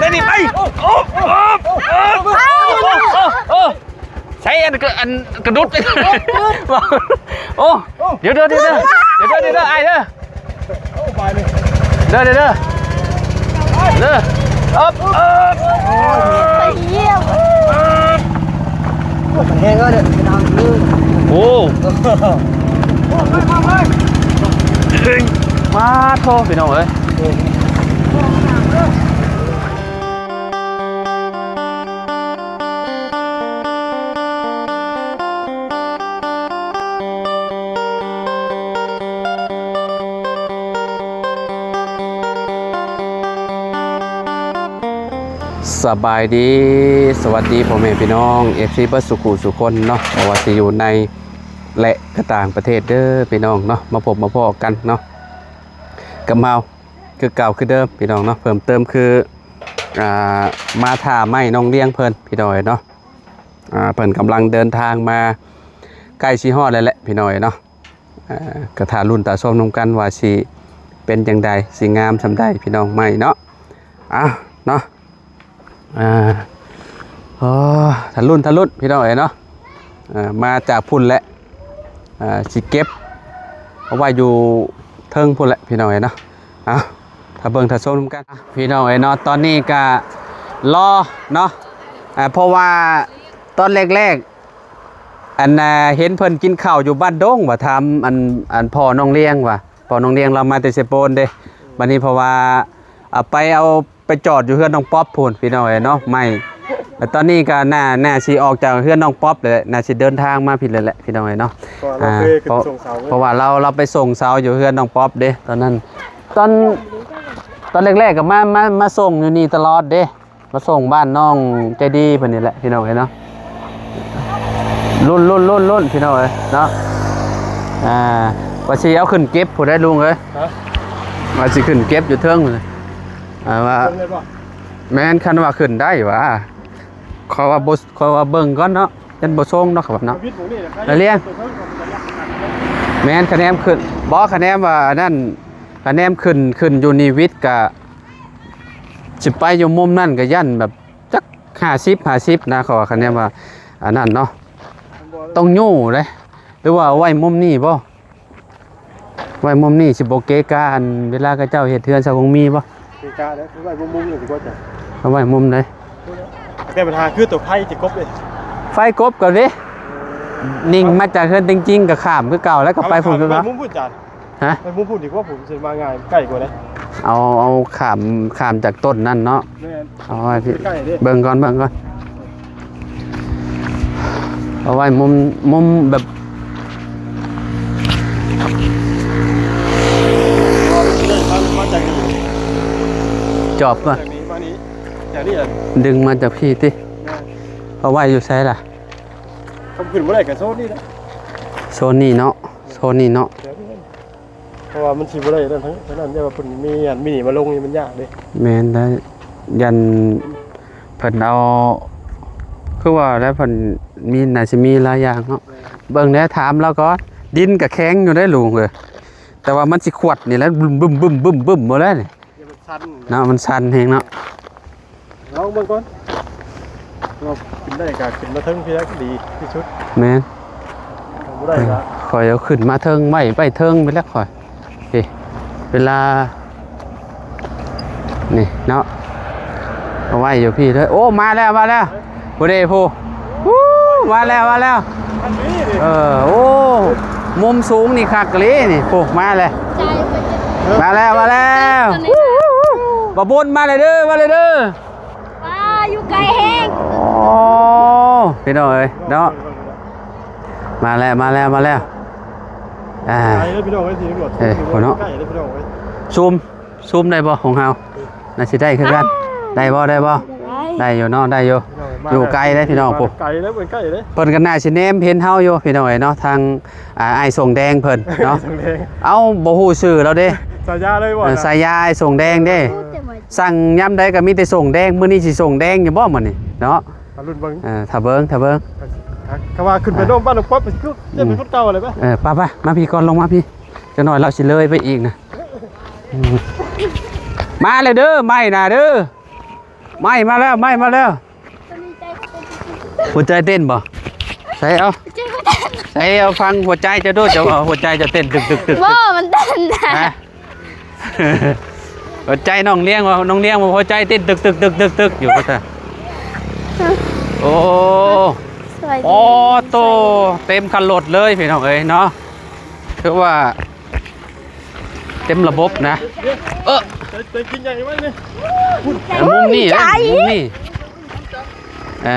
ໄປນີ້ ໄປ ໂອ້ ໂອ້ ໂອ້ ໂອ້ ໃຊ້ອັນກະ ອັນກະດຸດ ໂອ້ ດຽວໆໆ ດຽວໆ ອ້າຍເດີ ເດີໆໆ ເດີ ອຶບ ອຶບ ໄປຢ້ຽມ ມັນແຮງເດີ ໂອ້ ມາໂທ້ ພີ່ນ້ອງເອີຍ. ສະບາຍດີ ສະຫວັດດີພໍ່ແມ່ພີ່ນ້ອງ ເອັຟຊີ ເບິດສູ່ຄູ່ສູ່ຄົນເນາະ ບໍ່ວ່າຊິຢູ່ໃນ ແລະ ກະຕ່າງປະເທດເດີພີ່ນ້ອງເນາະ ມາພົບມາພໍ້ກັນເນາະ ກັບເຮົາ ຄືເກົ່າຄືເດີມພີ່ນ້ອງເນາະ ເພີ່ມເຕີມຄື ອ່າ ມາຖ້າໄມ້ນ້ອງລຽງເພິ່ນພີ່ນ້ອງເອີຍເນາະ ອ່າ ເພິ່ນກຳລັງເດີນທາງມາ ໃກ້ຊິຮອດແລ້ວແຫຼະພີ່ນ້ອງເອີຍເນາະ ອ່າ ກະຖ້າລຸ້ນຖ້າຊົມນຳກັນວ່າຊິເປັນຈັ່ງໃດ ຊິງາມສ່ຳໃດພີ່ນ້ອງໄມ້ເນາະ ເອົາເນາະ. ອ່າ ອໍ ຖ້າລຸ້ນ ຖ້າລຸ້ນ ພີ່ນ້ອງເອີຍເນາະ ເອີ ມາຈາກພຸ້ນແຫຼະ ເອີ ຊິເກັບເອົາໄວ້ຢູ່ເທິງພຸ້ນແຫຼະ ພີ່ນ້ອງເອີຍເນາະ ເອົາ ຖ້າເບິ່ງຖ້າຊົມນຳກັນ ພີ່ນ້ອງເອີຍເນາະ ຕອນນີ້ກະລໍເນາະ ເອີ ເພາະວ່າຕອນແລກໆ ອັນ ເຫັນເພິ່ນກິນເຂົ້າຢູ່ບ້ານດົງວ່າ ຖາມ ອັນ ອັນ ພໍ່ນ້ອງລຽງວ່າ ພໍ່ນ້ອງລຽງລາວມາແຕ່ເຊໂປນເດ້ ບັດນີ້ເພາະວ່າ ເອົາໄປ ເອົາ ໄປຈອດຢູ່ເຮືອນນ້ອງປັອບພຸ້ນ ພີ່ນ້ອງເອີຍເນາະ ໄມ້ ແລະ ຕອນນີ້ກະໜ້າ ໜ້າຊິອອກຈາກເຮືອນນ້ອງປັອບແລ້ວ ໜ້າຊິເດີນທາງມາພີ້ແລ້ວແຫຼະ ພີ່ນ້ອງເອີຍເນາະ ເພາະວ່າລາວ ລາວໄປສົ່ງເສົາຢູ່ເຮືອນນ້ອງປັອບເດ້ ຕອນນັ້ນ ຕອນ ຕອນແລກໆ ກະມາ ມາ ມາສົ່ງຢູ່ນີ້ຕະຫຼອດເດ້ ມາສົ່ງບ້ານນ້ອງໃຈດີເພິ່ນນີ້ແຫຼະ ພີ່ນ້ອງເອີຍເນາະ ລຸ້ນ ລຸ້ນ ລຸ້ນ ລຸ້ນ ພີ່ນ້ອງເອີຍເນາະ ອ່າ ວ່າຊິເອົາຂຶ້ນເກັບພຸ້ນໃດລຸງເອີຍ ຮະ ວ່າຊິຂຶ້ນເກັບຢູ່ເທິງ ອ່າ ວ່າ ເບິ່ງໄດ້ບໍ່? ແມ່ນ ຄັນວ່າຂຶ້ນໄດ້ຫວາ ຂ້ອຍວ່າບໍ່ ຂ້ອຍວ່າເບິ່ງກ່ອນເນາະ ຍັນບໍ່ຊົງເນາະ ເຂົາວ່າເນາະ ແລ້ວລຽງ ແມ່ນ ຄະແນນຂຶ້ນ ບໍ່ ຄະແນນວ່າອັນນັ້ນ ຄະແນນຂຶ້ນ ຂຶ້ນຢູ່ນີ້ວິດກະ ຊິໄປຢູ່ມຸມນັ້ນກະຢ້ານແບບ ຈັກຫ້າສິບ ຫ້າສິບນະ ເຂົາວ່າຄະແນນວ່າ ອັນນັ້ນເນາະ ຕ້ອງຍູ້ເດ້ ຫຼືວ່າເອົາໄວ້ມຸມນີ້ບໍ່? ໄວ້ມຸມນີ້ຊິບໍ່ເກະກະ ອັນເວລາເຂົາເຈົ້າເຮັດເຮືອນຊາວຄົງມີບໍ່? ເກະກະເດ້ ໄວ້ມຸມໆ ນີ້ດີກວ່າຈ້ະ ເອົາໄວ້ມຸມໃດ? ແຕ່ບັນຫາຄືໂຕໄຟຊິກົບເດ້ ໄຟກົບກັນເດ້ ເອີ ນິ່ງມາຈາກເຮືອນເຕັງຈິງກະຂ້າມຄືເກົ່າ ແລ້ວກະໄປພຸ້ນຄືເກົ່າ ໄປມຸມພຸ້ນຈ້ະ ຮະ ໄປມຸມພຸ້ນດີກວ່າ ພຸ້ນຊິມາງ່າຍ ໃກ້ກວ່າເດ້ ເອົາ ເອົາຂ້າມ ຂ້າມຈາກຕົ້ນນັ້ນເນາະ ແມ່ນ ເອົາໄວ້ພີ້ ໃກ້ເດ້ ເບິ່ງກ່ອນ ເບິ່ງກ່ອນ ເອົາໄວ້ມຸມ ມຸມແບບ ຈອບກ່ອນ ມານີ້ ມານີ້ ຈາກນີ້ ດຶງມາຈາກພີ້ຕິ ແມ່ນ ເອົາໄວ້ຢູ່ໃສລະ? ຄັນຂຶ້ນບໍ່ໄດ້ກະໂຊນນີ້ແຫຼະ ໂຊນນີ້ເນາະ ໂຊນນີ້ເນາະ ເພາະວ່າມັນຊິບໍ່ໄດ້ນັ້ນ ທາງນັ້ນ ຢ້ານວ່າເພິ່ນມີອັນມີນີ້ມາລົງນີ້ມັນຍາກເດ້ ແມ່ນໄດ໋ ຢ້ານເພິ່ນເອົາ ຄືວ່າແລ້ວເພິ່ນມີ ໜ້າຊິມີຫຼາຍຢ່າງເນາະ ເບິ່ງແດ່ ຖາມລາວກ່ອນ ດິນກະແຂງຢູ່ເດ້ລຸງເອີຍ ແຕ່ວ່າມັນຊິຂວັດນີ້ແຫຼະ ບຶ້ມໆໆໆ ບໍ່ແລ້ວນີ້ ມັນສັ່ນເນາະ ມັນສັ່ນແຮງເນາະ ລອງເບິ່ງກ່ອນ ວ່າຂຶ້ນໄດ້ກະຂຶ້ນມາເທິງພີ້ແຫຼະດີທີ່ສຸດ ແມ່ນ ບໍ່ໄດ້ກະ ຂ້ອຍເອົາຂຶ້ນມາເທິງໄວ້ ໄວ້ເທິງໄປແລ້ວຂ້ອຍ ເອີ ເວລາ ນີ້ເນາະ ເອົາໄວ້ຢູ່ພີ້ເດີ ໂອ້ ມາແລ້ວ ມາແລ້ວ ຜູ້ເດຜູ້ ວູ້ ມາແລ້ວ ມາແລ້ວ ເອີ ໂອ້ ມຸມສູງນີ້ຄັກອີ່ຫຼີນີ້ ໂອ້ ມາແລ້ວ ມາແລ້ວ ມາແລ້ວ ວູ້ ວູ້ ວູ້ ບ່າວບຸນ ມາແລ້ວເດີ ມາແລ້ວເດີ ວ້າ ຢູ່ໄກແຮງ ໂອ້ ພີ່ນ້ອງເອີຍເນາະ ມາແລ້ວ ມາແລ້ວ ມາແລ້ວ ອ່າ ໄກເດີພີ່ນ້ອງເອີຍ ທີ່ຕຳຫຼວດ ເອີ ພຸ້ນເນາະ ໄກເດີພີ່ນ້ອງເອີຍ ຊູມ ຊູມໄດ້ບໍ່ຂອງເຮົາ? ໜ້າຊິໄດ້ຄືກັນ ໄດ້ບໍ່ ໄດ້ບໍ່? ໄດ້ ໄດ້ຢູ່ເນາະ ໄດ້ຢູ່ ພີ່ນ້ອງ ຢູ່ໄກເດ້ພີ່ນ້ອງ ມາ ພຸ້ນ ໄກເດ້ ເພິ່ນໄກເດ້ ເພິ່ນກໍໜ້າຊິແນມເຫັນເຮົາຢູ່ພີ່ນ້ອງເອີຍເນາະ ທາງ ອ່າ ອ້າຍສົງແດງເພິ່ນເນາະ ສົງແດງ ເອົ້າ ບໍ່ຮູ້ຊື່ລາວເດ້ ສາຍາເລີຍບໍ່ ເອີ ນະ ສາຍາອ້າຍສົງແດງເດ້ ເອີ ສັ່ງຍາມໃດກໍມີແຕ່ສົງແດງ ມື້ນີ້ຊິສົງແດງຢູ່ບໍ່ມື້ນີ້ເນາະ ຖ້າລຸ້ນເບິ່ງ ເອີ ຖ້າເບິ່ງ ຖ້າເບິ່ງ ຄຳວ່າຂຶ້ນໄປ ອ່າ ນ້ອງບ້ານນ້ອງປັອບ ຄື ອືມ ຍັງເປັນຄົນເກົ່າຫັ້ນແຫຼະ ໄປ ເອີ ໄປໆ ມາພີ້ກ່ອນ ລົງມາພີ້ ຈັກໜ້ອຍລາວຊິເລີຍໄປອີກນະ ອືມ ມາແລ້ວເດີ ໄມ້ນະເດີ ໄມ້ມາແລ້ວ ໄມ້ມາແລ້ວ. ຫົວໃຈເຕັ້ນບໍ່? ໃສ່ເອົາ ໃສ່ເອົາຟັງຫົວໃຈເຈົ້າດູ ເຈົ້າເອົາຫົວໃຈເຈົ້າເຕັ້ນຕຶກໆໆໆ. ບໍ່ ມັນເຕັ້ນນະ. ຮະ? ຫົວໃຈນ້ອງລ້ຽງວ່າ ນ້ອງລ້ຽງວ່າຫົວໃຈເຕັ້ນຕຶກໆໆໆຢູ່ວ່າຊັ້ນ. ໂອ້ ສະບາຍດີ ໂອ້ໂຕ ເຕັມຄັນລົດເລີຍພີ່ນ້ອງເອີຍເນາະ ຖືວ່າເຕັມລະບົບນະ. ເອີ ແຕ່ ແຕ່ກິນໃຫຍ່ໄວ້ນີ້ ມຸມນີ້ເດ້ ມຸມນີ້ ເອີ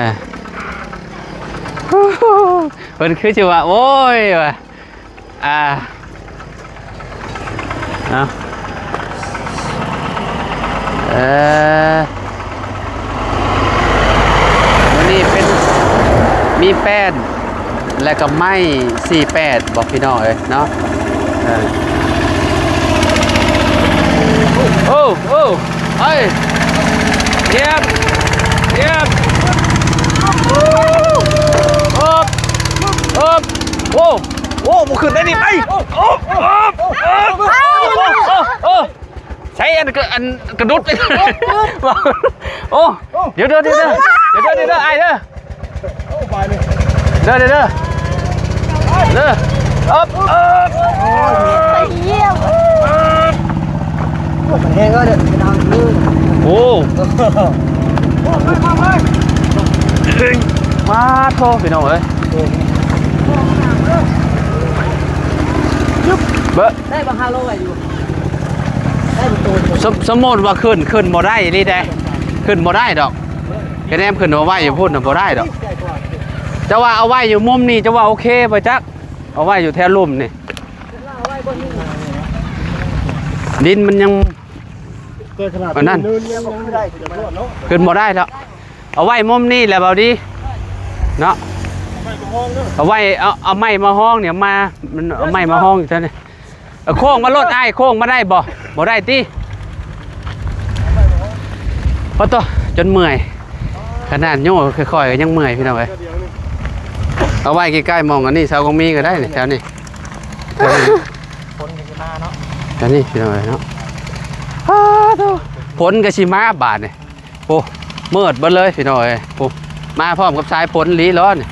ເພິ່ນຄືຊິວ່າ ໂອ້ຍ ວ່າ ອ່າ ເອົາ ເອີ ມື້ນີ້ເປັນ ມີແປ້ນ ແລະກໍໄມ້ສີ່ແປດ ບອກພີ່ນ້ອງເອີຍເນາະ. ເອີ ໂອ້ ໂອ້ ເອີຍ ຢຽບ ຢຽບ ໂອບ ໂອບ ໂອ້ ໂອ້ ບໍ່ຂຶ້ນໄດ້ນີ້ ໄປ ໂອບ ໂອບ ໂອບ ໂອບ ໃຊ້ອັນກະ ອັນກະດຸດ ໂອ້ ດຽວ ດຽວ ດຽວ ດຽວ ດຽວ ອ້າຍເດີ ເດີ ເດີ ເດີ ເອີບ ເອີບ ໄປຢ້ຽມ ໂອ້ ມັນແຮງເດີ ໂອ້ ມາໂທ ພີ່ນ້ອງເອີຍ ເບິ່ງ ໄດ້ບໍ່ ຫ້າຮ້ອຍຢູ່ ໄດ້ບໍ່ໂຕ ສົມ ສົມມຸດວ່າຂຶ້ນ ຂຶ້ນບໍ່ໄດ້ອີ່ຫຼີເດ້ ຂຶ້ນບໍ່ໄດ້ດອກ ກະແນມຂຶ້ນເອົາໄວ້ຢູ່ພຸ້ນນະ ບໍ່ໄດ້ດອກ. ເຈົ້າວ່າເອົາໄວ້ຢູ່ມຸມນີ້ ເຈົ້າວ່າໂອເຄບໍ່ຈັກ ເອົາໄວ້ຢູ່ແຖວລຸ່ມນີ້ ດິນມັນຍັງ ອັນນັ້ນ ຂຶ້ນບໍ່ໄດ້ດອກ. ເອົາໄວ້ມຸມນີ້ແຫຼະ ເບົາດີເນາະ ເອົາໄວ້ ເອົາ ເອົາໄມ້ມາຮອງນີ້ ມາ ມັນເອົາໄມ້ມາຮອງຢູ່ແຖວນີ້. ເອົາໂຄ້ງມາໂລດອ້າຍ ໂຄ້ງມາໄດ້ບໍ່? ບໍ່ໄດ້ຕິ? ໂອ້ໂຕ ຈົນເມື່ອຍ ຂະໜາດໂຍກຄ່ອຍໆກໍຍັງເມື່ອຍພີ່ນ້ອງເອີຍ. ເອົາໄວ້ໃກ້ໆໝ່ອງອັນນີ້ ເສົາກອງມີກໍໄດ້ນີ້ ແຖວນີ້ ແຖວນີ້ ຝົນກໍຊິມາເນາະ ແຖວນີ້ພີ່ນ້ອງເອີຍເນາະ. ອ້າໂຕ ຝົນກໍຊິມາບາດນີ້. ໂອ້ ມືດເບິດເລີຍພີ່ນ້ອງເອີຍ. ໂອ້ ມາພ້ອມກັບສາຍຝົນອີ່ຫຼີເນາະນີ້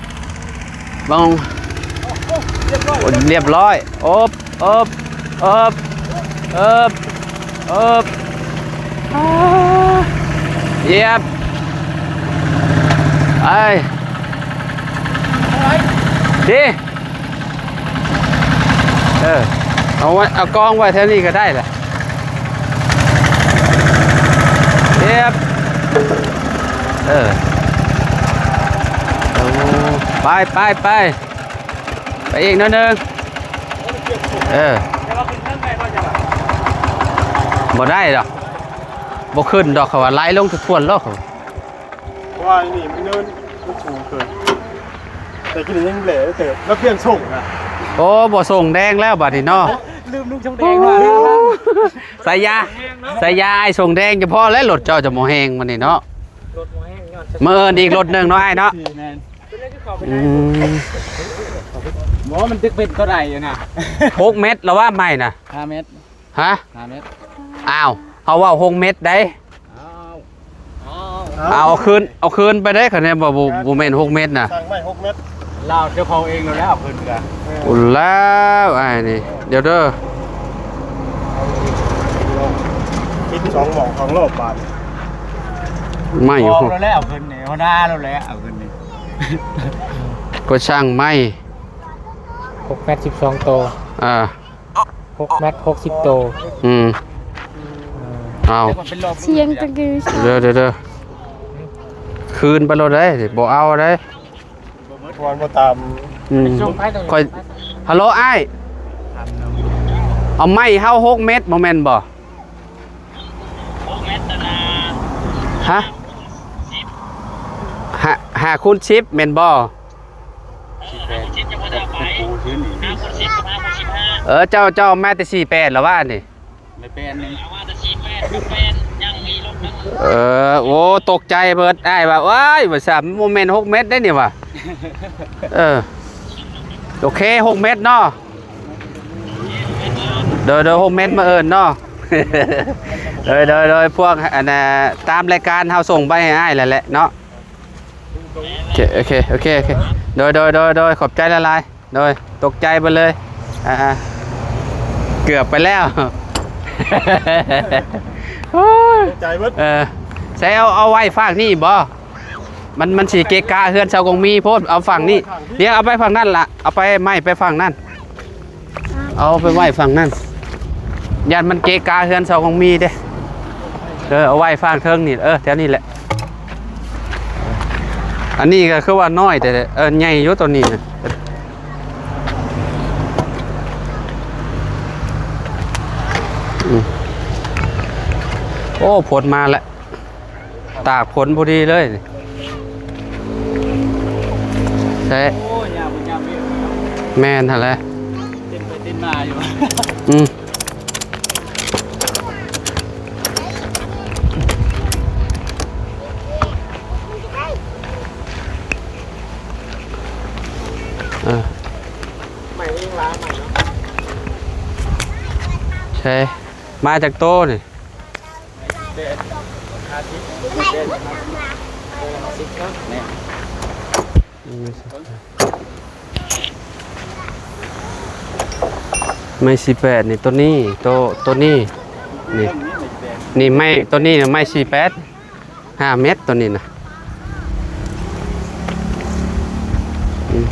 ເບິ່ງ ໂອ້ ລຽບຮ້ອຍ ໂອບ ໂອບ ໂອບ ໂອບ ໂອບ ອາ ຢຽບ ໄປ ດີ. ເອີ ເອົາໄວ້ ເອົາກອງໄວ້ແຖວນີ້ກໍໄດ້ລະ. ເຈັບ ເອີ ໂອ້ ໄປ ໄປ ໄປ ໄປອີກໜ້ອຍໜຶ່ງ. ເອີ ບໍ່ໄດ້ດອກ ບໍ່ຂຶ້ນດອກ ເຂົາວ່າໄຫຼລົງທຸກຄົນໂລດ. ເພາະວ່ານີ້ມັນເນີນ ມັນສູງເກີນ ແຕ່ກີ້ນີ້ຍັງແຫຼເຕີບ ແລ້ວປ່ຽນສົ່ງນະ. ໂອ້ ບໍ່ສົ່ງແດງແລ້ວບາດນີ້ເນາະ ລືມນຸ່ງສົ່ງແດງມາ. ສາຍຢາ ສາຍຢາອ້າຍສົ່ງແດງຈະພໍແລ້ວ ລົດເຈົ້າຈະບໍ່ແຮງບາດນີ້ເນາະ. ລົດບໍ່ແຮງຍ້ອນ ມື້ອື່ນອີກລົດໜຶ່ງເນາະອ້າຍເນາະ. ແມ່ນ ອືມ ບໍ່ ມັນຕຶກເປັນເທົ່າໃດຢູ່ນະ. ຫົກແມັດລະວ່າໄມ້ນະ ຫ້າແມັດ. ຮະ? ຫ້າແມັດ. ອ້າວ ເຮົາເວົ້າຫົກແມັດໃດ໋. ອ້າວ ເອົາຄືນ ເອົາຄືນໄປເດ້ ຄັນແມ່ນບໍ່ ບໍ່ ບໍ່ແມ່ນຫົກແມັດນະ. ສັ່ງໄວ້ຫົກແມັດ ລາວເຈົ້າຂອງເອງແລ້ວ ເອົາຄືນກະ. ໂອ້ ແລ້ວອ້າຍນີ້ ດຽວເດີ ຄິດສອງໝ່ອງສອງລອບບາດ. ໄມ້ ເອົາຄືນນີ້ ຫົວໜ້າແລ້ວແຫຼະ ເອົາຄືນນີ້ ກໍສັ່ງໄມ້ ຫົກແມັດ ສິບສອງໂຕ ອ່າ ຫົກແມັດ ຫົກສິບໂຕ. ອືມ ເອີ ເອົາ ສຽງກະກື ເດີ ເດີ ເດີ ຄືນໄປໂລດເດ້ ບໍ່ເອົາເດ້ ຄວນບໍ່ຕາມ. ອືມ ຂ້ອຍ ຮັລໂຫຼອ້າຍ ເອົາໄມ້ເຮົາຫົກແມັດບໍ່ແມ່ນບໍ່? ຮະ? ຫ້າ ຫ້າຄູນສິບແມ່ນບໍ່? ເອີ ເຈົ້າ ເຈົ້າເອົາມາແຕ່ສີ່ແປດລະຫວານີ້. ເອີ ໂອ້ ຕົກໃຈເບີດ ອ້າຍວ່າ ໂອ້ຍ ວ່າຊັ້ນ ບໍ່ແມ່ນຫົກແມັດເດ້ນີ້ຫວາ. ເອີ ໂອເຄ ຫົກແມັດເນາະ. ໂດຍ ໂດຍ ຫົກແມັດ ມື້ອື່ນເນາະ. ໂດຍ ໂດຍ ໂດຍ ພວກ ອັນນ່າ ຕາມລາຍການເຮົາສົ່ງໄປໃຫ້ອ້າຍແລ້ວແຫຼະເນາະ. ໂອເຄ ໂອເຄ ໂອເຄ ໂອເຄ ໂດຍ ໂດຍ ໂດຍ ໂດຍ ຂອບໃຈຫຼາຍໆ ໂດຍ ຕົກໃຈເບິດເລີຍ ອ່າ ເກືອບໄປແລ້ວ ໂອ້ຍ ຕົກໃຈເບິດ ເອີ ໃສ່ ເອົາ ເອົາໄວ້ຟາກນີ້ບໍ່? ມັນ ມັນຊິເກະກະເຮືອນຊາວກອງມີໂພດ ເອົາຝັ່ງນີ້ ດຽວເອົາໄປຝັ່ງນັ້ນລະ ເອົາໄປໄມ້ໄປຝັ່ງນັ້ນ ເອົາໄປໄວ້ຝັ່ງນັ້ນ ຢ້ານມັນເກະກະເຮືອນຊາວກອງມີເດ້ ເອີ ເອົາໄວ້ຝັ່ງເທິງນີ້ ເອີ ແຖວນີ້ແຫຼະ ອັນນີ້ກໍຄືວ່ານ້ອຍແຕ່ ເອີ ໃຫຍ່ຢູ່ຕົວນີ້ນະ ອືມ ໂອ້ ຝົນມາແລ້ວ ຕາກຝົນພໍດີເລີຍນີ້ ແທ້ ໂອ້ຍ ຍາມ ຍາມວຽກເນາະ ແມ່ນຫັ້ນແຫຼະ ເຕັ້ນໄປເຕັ້ນມາຢູ່ ອືມ ເອີ ໃໝ່ເອງລະ ໃໝ່ເນາະ ໃຊ່ ມາຈັກໂຕນີ້? ໄມ້ສີ່ແປດນີ້ ໂຕນີ້ ໂຕ ໂຕນີ້ ນີ້ ນີ້ໄມ້ ໂຕນີ້ນະ ໄມ້ສີ່ແປດ ຫ້າແມັດ ໂຕນີ້ນະ ອືມ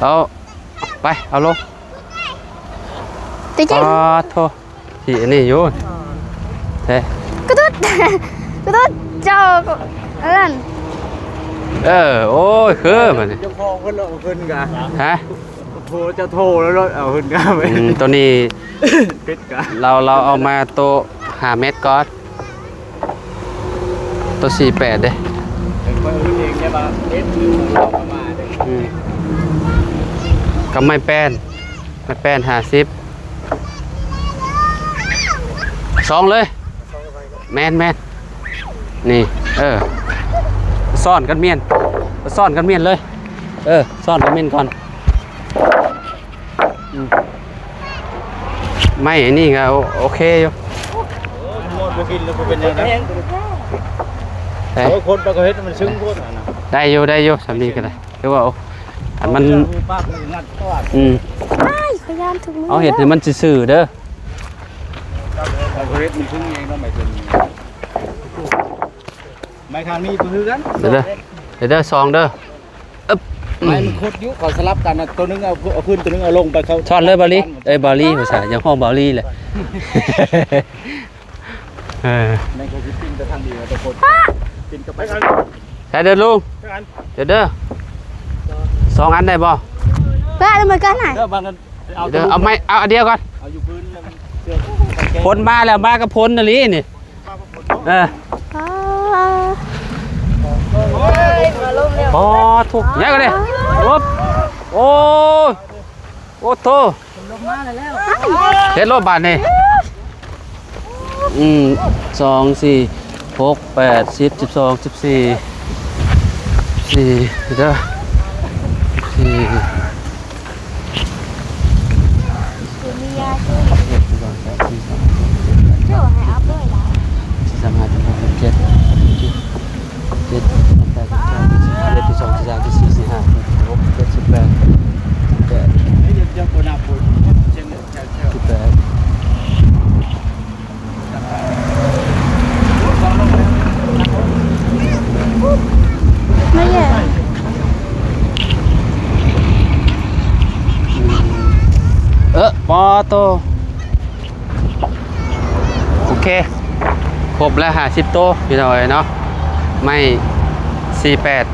ເອົາ ໄປ ເອົາລົງ ຕິ ອໍ ໂທ້ ທີ່ອັນນີ້ຢູ່ແທ້ ກະຕຸດ ກະຕຸດ ເຈົ້າ ອັນນັ້ນ ເອີ ໂອ້ຍ ຄືບັດນີ້ ເຈົ້າຂອງເພິ່ນເອົາຂຶ້ນກະ ຮະ ໂທ ເຈົ້າໂທແລ້ວເນາະ ເອົາຂຶ້ນກະ ອືມ ໂຕນີ້ ເປັດກະ ລາວ ລາວເອົາມາໂຕຫ້າແມັດກ່ອນ ໂຕສີ່ແປດເດ້ ຂ້ອຍເອົາເອງແຕ່ວ່າເຮັດຄືເຂົາເອົາມາເດ້ ອືມ ກັບໄມ້ແປ້ນ ໄມ້ແປ້ນຫ້າສິບ ສອງເລີຍ ແມ່ນໆ ນີ້ ເອີ ຊ້ອນກັນມ້ຽນ ຊ້ອນກັນມ້ຽນເລີຍ ເອີ ຊ້ອນກັນມ້ຽນກ່ອນ ອືມ ໄມ້ອັນນີ້ກໍໂອເຄຢູ່ ໂອ້ຍ ໝົດບໍ່ກິນແລ້ວບໍ່ເປັນຫຍັງນະ ເອີ ໂອ້ຍ ຄົນປາກະເຮັດມັນຊຶງໂພດຫັ້ນນະ ໄດ້ຢູ່ ໄດ້ຢູ່ ສ່ຳນີ້ກໍໄດ້ ຄືວ່າ ໂອ້ ອັນມັນ ອືມ ອ້າຍ ຂ້ອຍຢ້ານຖືກມື ເອົາເຮັດໃຫ້ມັນຊື່ໆເດີ ປາກະເຮັດມັນຊຶງເອງເນາະ ໄມ້ຕົວນີ້ ໄມ້ຂ້າງນີ້ກໍຄືກັນ ເດີ ເດີ ເດີ ສອງເດີ ອຶບ ໄມ້ມັນຄົດຢູ່ ເຂົາສະຫຼັບກັນນະ ຕົວໜຶ່ງເອົາ ເອົາຂຶ້ນ ຕົວໜຶ່ງເອົາລົງໄປ ເຂົາ ຊ້ອນເລີຍ ບ່າວລີ ເອີຍ ບ່າວລີ ພາສາ ຢ່າຮ້ອງບ່າວລີແຫຼະ ເອີ ແມ່ນເຂົາຊິປິ່ນໄປທາງດຽວ ແຕ່ຄົນ ປິ່ນກັບໄປ ໃສ່ເດີລຸງ ເດີ ເດີ ສອງອັນໄດ້ບໍ່? ເພື່ອເອົາມາກ່ອນນະ ເດີ ເອົາໄມ້ ເອົາອັນດຽວກ່ອນ ເອົາຢູ່ພື້ນ ຝົນມາແລ້ວ ມາກັບຝົນອີ່ຫຼີນີ້. ເອີ ອໍ ໂອ້ຍ ມາລົມແລ້ວ ອໍ ທຸກ ຍັງເລີຍ ໂອ້ ໂອ້ ໂອ້ໂຕ ເຮັດໂລດບາດນີ້ ອືມ ສອງ ສີ່ ຫົກ ແປດ ສິບ ສິບສອງ ສິບສີ່ ສິບສີ່ ເດີ ສິບສີ່ ເຈັດ ແປດ ເກົ້າ ສິບ ສິບສອງ ສິບສາມ ສິບສີ່ ສິບຫ້າ ສິບຫົກ ສິບເຈັດ ສິບແປດ ສິບເກົ້າ ສິບສິບເອັດ ສິບສອງ ສິບສາມ ສິບສີ່ ສິບຫ້າ ສິບຫົກ ສິບເຈັດ ສິບແປດ ສິບແປດ ສິບແປດ ມາແຍ່ ເອີ ປໍໂຕ ໂອເຄ ຄົບແລ້ວ ຫ້າສິບໂຕ ພີ່ນ້ອງເອີຍເນາະ ໄມ້ສີ່ແປດ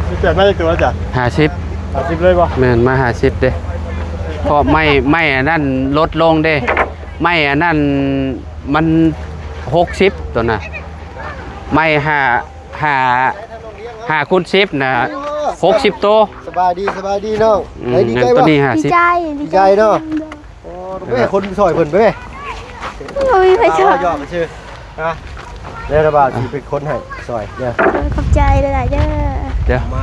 ສີ່ແປດມາຈັກໂຕລະຈະ? ຫ້າສິບ ຫ້າສິບເລີຍບໍ່? ແມ່ນ ມາຫ້າສິບເດ້ ເພາະໄມ້ ໄມ້ອັນນັ້ນລົດລົງເດ້ ໄມ້ອັນນັ້ນມັນຫົກສິບໂຕນະ ໄມ້ຫ້າ ຫ້າ ຫ້າຄູນສິບນະ ຫົກສິບໂຕ. ສະບາຍດີ ສະບາຍດີນ້ອງ ອືມ ໄດ້ດີໃຈບໍ່? ໂຕນີ້ຫ້າສິບ ດີໃຈ ດີໃຈເນາະ. ໂອ້ ໄປແມ່ ຄົນຊ່ອຍເພິ່ນໄປແມ່ ບໍ່ມີໃຜຊ່ອຍ ເອົາຫຍອກຊື່ ຮະ ແລ້ວລະບ່າວຊິເປັນຄົນໃຫ້ຊ່ອຍເດີ ເອີ ຂອບໃຈຫຼາຍໆເດີ ເດີ ມາ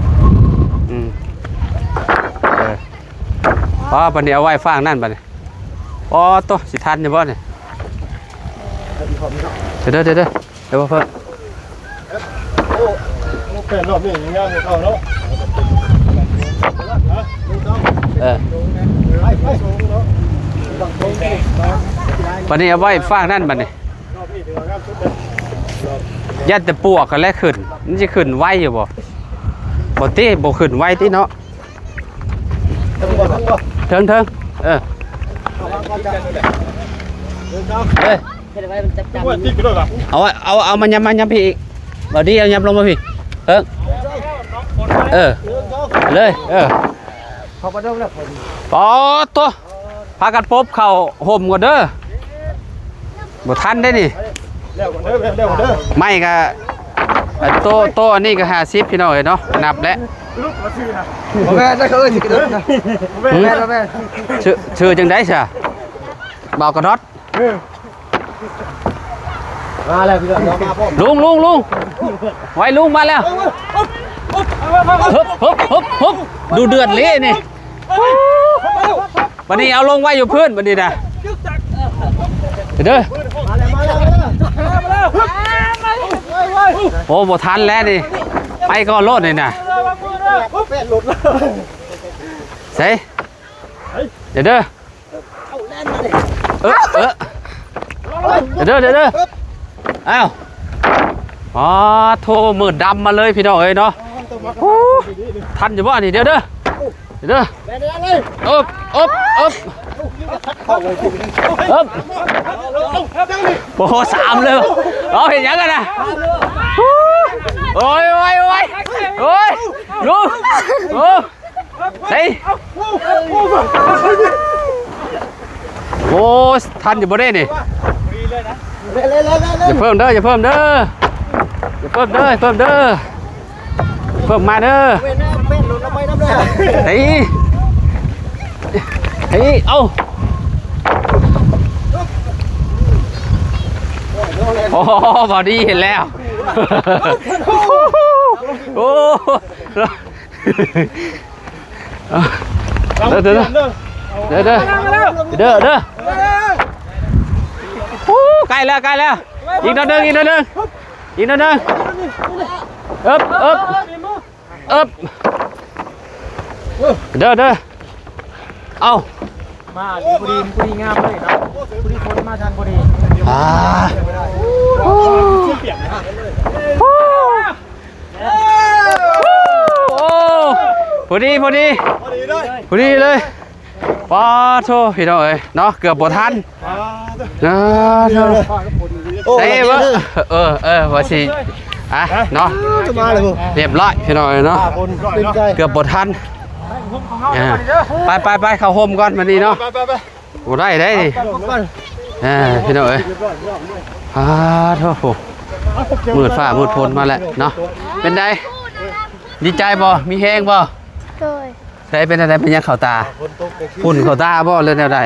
ອໍ ບັດນີ້ເອົາໄວ້ຟາກນັ້ນບັດນີ້. ອໍ ໂຕ ຊິທັນຢູ່ບໍ່ນີ້? ເດີ ເດີ ເດີ ເດີ ເດີ ບໍ່ເພີ່ມ. ແປດຮອບນີ້ຍັງງາມກວ່າເກົ່າເນາະ. ເອີ ບັດນີ້ເອົາໄວ້ຟາກນັ້ນບັດນີ້. ຢ້ານແຕ່ປວກຫັ້ນແຫຼະຂຶ້ນ ມັນຊິຂຶ້ນໄວຢູ່ບໍ່? ບໍ່ຕິ ບໍ່ຂຶ້ນໄວຕິເນາະ. ເທິງ ເທິງ ເອີ ເອີ ເຮັດໄວ້ມັນຈັບ ເອົາ ເອົາ ເອົາມາ ຍັບມາ ຍັບພີ້ອີກ ເອົາດີ ເອົາ ຍັບລົງມາພີ້ ເອີ ເອີ ເລີຍ ເອີ ເຂົ້າໄປເດີ. ອໍ ໂຕ ພາກັນປົບເຂົ້າຮົ່ມກ່ອນເດີ ບໍ່ທັນເດ້ນີ້. ແລ້ວກ່ອນເດີ ແລ້ວກ່ອນເດີ. ໄມ້ກະ ໂຕ ໂຕອັນນີ້ກະຫ້າສິບ ພີ່ນ້ອງເອີຍເນາະ ນັບແລ້ວ. ບໍ່ແມ່ນເດີ ເຂົາເອີ້ນຊິກະໂດດນະ. ບໍ່ແມ່ນ ບໍ່ແມ່ນ ຊື່ ຊື່ຈັ່ງໃດຊະ? ບ່າວກະດອດ. ເອີ ມາແລ້ວພີ່ນ້ອງ ມາພ້ອມ. ລຸງ ລຸງ ລຸງ ໄວລຸງມາແລ້ວ. ຮຶບ ຮຶບ ຮຶບ ຮຶບ ດູເດືອດເລີຍນີ້. ບັດນີ້ເອົາລົງໄວ້ຢູ່ພື້ນບັດນີ້ນະ ເດີ. ໂອ້ ບໍ່ທັນແລ້ວນີ້ ໄປກ່ອນໂລດນີ້ນະ. ໃສ່ ເດີ ເດີ ເອີ ເອີ ເດີ ເດີ ເດີ. ອ້າວ ອໍ ໂທ ມືດດຳມາເລີຍພີ່ນ້ອງເອີຍເນາະ. ໂອ້ ທັນຢູ່ບໍ່ນີ້? ເດີ ເດີ ເດີ ເອີບ ເອີບ ເອີບ ເອີບ. ໂອ້ໂຫ ສາມເລີຍ. ເອົາ ເຮັດຫຍັງກັນນະ? ໂອ້ຍ ໂອ້ຍ ໂອ້ຍ ໂອ້ຍ ລຸງ ໂອ້ ເຮີ້ຍ ໂອ້ ທັນຢູ່ບໍ່ເດ້ນີ້? ຢ່າເພີ່ມເດີ ຢ່າເພີ່ມເດີ ຢ່າເພີ່ມເດີ ຢ່າເພີ່ມເດີ ເພີ່ມມາເດີ. ເຮີ້ຍ ເຮີ້ຍ ເອົາ ໂອ້ ພໍດີເຫັນແລ້ວ. ໂອ້ ເດີ ເດີ ເດີ ເດີ ເດີ ເດີ ເດີ. ໂອ້ ໃກ້ແລ້ວ ໃກ້ແລ້ວ ອີກໜ້ອຍໜຶ່ງ ອີກໜ້ອຍໜຶ່ງ ອີກໜ້ອຍໜຶ່ງ. ເອິບ ເອິບ ເອິບ ເດີ ເດີ. ເອົ້າ ມາດີ ພໍດີ ພໍດີງາມເລີຍເນາະ ພໍດີຝົນມາທັນພໍດີ. ອ່າ ໂອ້ ພໍດີ ພໍດີ ພໍດີເລີຍ. ປາໂທ ພີ່ນ້ອງເອີຍເນາະ ເກືອບບໍ່ທັນ. ອ່າ ໂອ້ ເອີ ເອີ ວ່າຊິ ອ່ະ ເນາະ ຈະມາແລ້ວ ຮຽບຮ້ອຍ ພີ່ນ້ອງເອີຍເນາະ ເກືອບບໍ່ທັນ. ອ່າ ໄປ ໄປ ໄປ ເຂົ້າຮົ່ມກ່ອນບັດນີ້ເນາະ. ໄປ ໄປ ໄປ ບໍ່ໄດ້ເດ້ ອ່າ ພີ່ນ້ອງເອີຍ. ອ່າ ໂທ ມືດຟ້າມືດຝົນມາແລ້ວເນາະ. ເປັນໃດ ດີໃຈບໍ່? ມີແຮງບໍ່? ໂດຍ. ໃສ ເປັນຈັ່ງໃດ? ເປັນຫຍັງເຂົ້າຕາ? ຝຸ່ນເຂົ້າຕາບໍ່ ຫຼືແນວໃດ?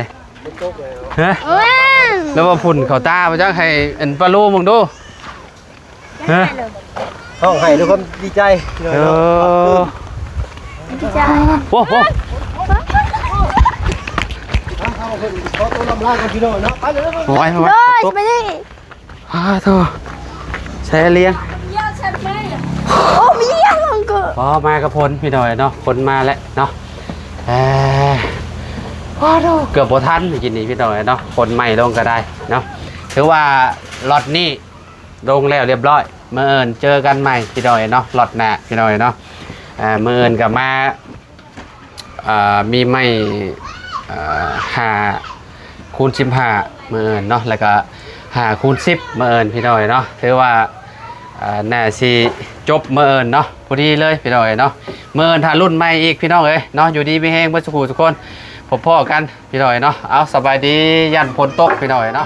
ຮະ? ແມ່ນ ແລ້ວວ່າຝຸ່ນເຂົ້າຕາບໍ່ຈັກ ໃຫ້ອັນປາລູເບິ່ງດູ. ຮະ? ຮ້ອງໄຫ້ດ້ວຍຄວາມດີໃຈ. ເອີ ດີໃຈ. ໂອ້ໂຫ ຂໍຕົວລຳລາກ່ອນພີ່ນ້ອງເນາະ ໄປເລີຍ. ໂອ້ຍ ໂອ້ຍ ໂດຍ ໄປເລີຍ. ອ້າໂທ ໃສ່ລຽງ ໂອ້ ມີຫຍັງກໍ ພໍມາກັບຝົນພີ່ນ້ອງເນາະ ຝົນມາແລ້ວເນາະ. ເອີ ອ້າໂທ ເກືອບບໍ່ທັນກິນນີ້ພີ່ນ້ອງເນາະ ຝົນໃໝ່ລົງກໍໄດ້ເນາະ. ຖືວ່າລັອດນີ້ລົງແລ້ວຮຽບຮ້ອຍ ມື້ອື່ນເຈີກັນໃໝ່ພີ່ນ້ອງເນາະ ລັອດໜ້າພີ່ນ້ອງເນາະ. ເອີ ມື້ອື່ນກໍມາ ອ່າ ມີໄມ້ ອ່າ ຫ້າຄູນສິບຫ້າມື້ອື່ນເນາະ ແລ້ວກໍຫ້າຄູນສິບມື້ອື່ນພີ່ນ້ອງເນາະ. ຖືວ່າ ອ່າ ໜ້າຊິຈົບມື້ອື່ນເນາະ ພໍດີເລີຍພີ່ນ້ອງເນາະ. ມື້ອື່ນຖ້າລຸ້ນໃໝ່ອີກພີ່ນ້ອງເອີຍເນາະ. ຢູ່ດີມີແຮງເບິດສູ່ຜູ້ສູ່ຄົນ ພົບພໍ້ກັນພີ່ນ້ອງເນາະ. ເອົາ ສະບາຍດີ ຢ້ານຝົນຕົກພີ່ນ້ອງເນາະ.